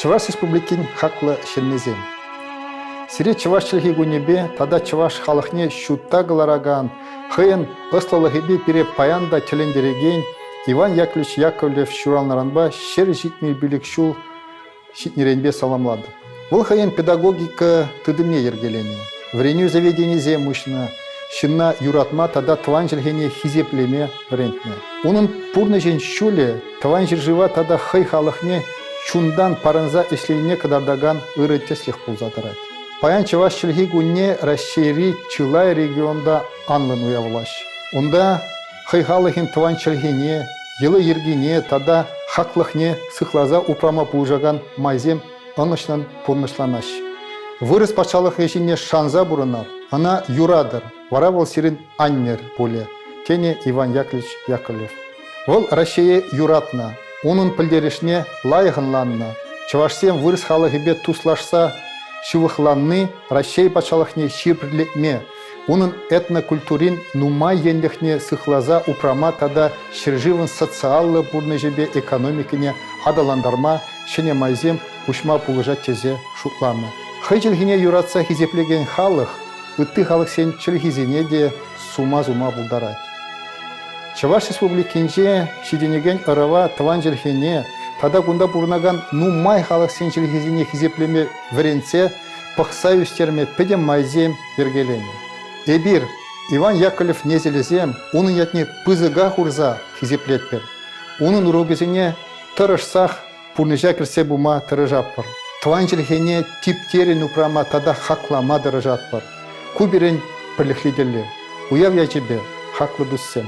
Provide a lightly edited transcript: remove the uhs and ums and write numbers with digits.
Чӑваш Республикин хаклӑ ҫыннисем! Сире чӑваш чӗлхи кунӗпе тата чӑваш халӑхне ҫутта кӑларакан, хӑйӗн ӑслӑлӑхӗпе пире паян та тӗлӗнтерекен Иван Яковлевич Яковлев ҫуралнӑранпа 175 ҫул ҫитнӗренпе саламлатӑп. Вӑл хӑйӗн педагогика тытӑмне йӗркеленӗ, вӗренӳ заведенийӗсем уҫнӑ, ҫынна юратма тата тӑван чӗлхене хисеплеме вӗрентнӗ. Унӑн пурнӑҫӗн ҫулӗ тӑван ҫӗршыва тата хӑй халӑхне чунтан парӑнса ӗҫленине кӑтартакан ырӑ тӗслӗх пулса тӑрать. Паян чӑваш чӗлхи кунне Раҫҫейри чылай регионта анлӑн уявлаҫҫӗ. Унта хӑй халӑхӗн тӑван чӗлхине, йӑли-йӗркине тата хаклӑхне сыхласа упрама пулӑшакан майсем ӑнӑҫлӑн пурнӑҫланаҫҫӗ. Вырӑс патшалӑхӗ ҫине шанса пурӑнар, ӑна юратӑр, вара вӑл сирӗн аннӗр пулӗ, тенӗ Иван Яковлевич Яковлев. Вӑл Раҫҫее юратнӑ, унӑн пӗлтерӗшне лайӑх ӑнланнӑ. Чӑвашсем вырӑс халӑхӗпе туслашса ҫывӑхланни Раҫҫей патшалӑхне ҫирӗплетме, унӑн этнокультурин нумай енлӗхне сыхласа упрама тата ҫӗршывӑн социаллӑ пурнӑҫӗпе экономикине аталантарма ҫӗнӗ майсем уҫма пулӑшать тесе шутланӑ. Хӑй чӗлхине юратса хисеплекен халӑх ытти халӑхсен чӗлхисене те сума-сума пултарать. Чӑваш Республикинче ҫитӗнекен ӑрӑва тӑван чӗлхене тата кунта пурӑнакан нумай халӑхсен чӗлхисене хисеплеме вӗрентсе пӑхса ӳстерме пӗтӗм майсем йӗркеленӗ. Эпир, Иван Яковлев несӗлӗсем, унӑн ятне пысӑка хурса хисеплетпӗр. Унӑн урокӗсене тӑрӑшсах пурнӑҫа кӗртсе пыма тӑрӑшатпӑр. Тӑван чӗлхене типтерӗн упрама тата хаклама тӑрӑшатпӑр. Ку пирӗн пӗрлӗхлӗ тӗллев. Уяв ячӗпе, хаклӑ туссем!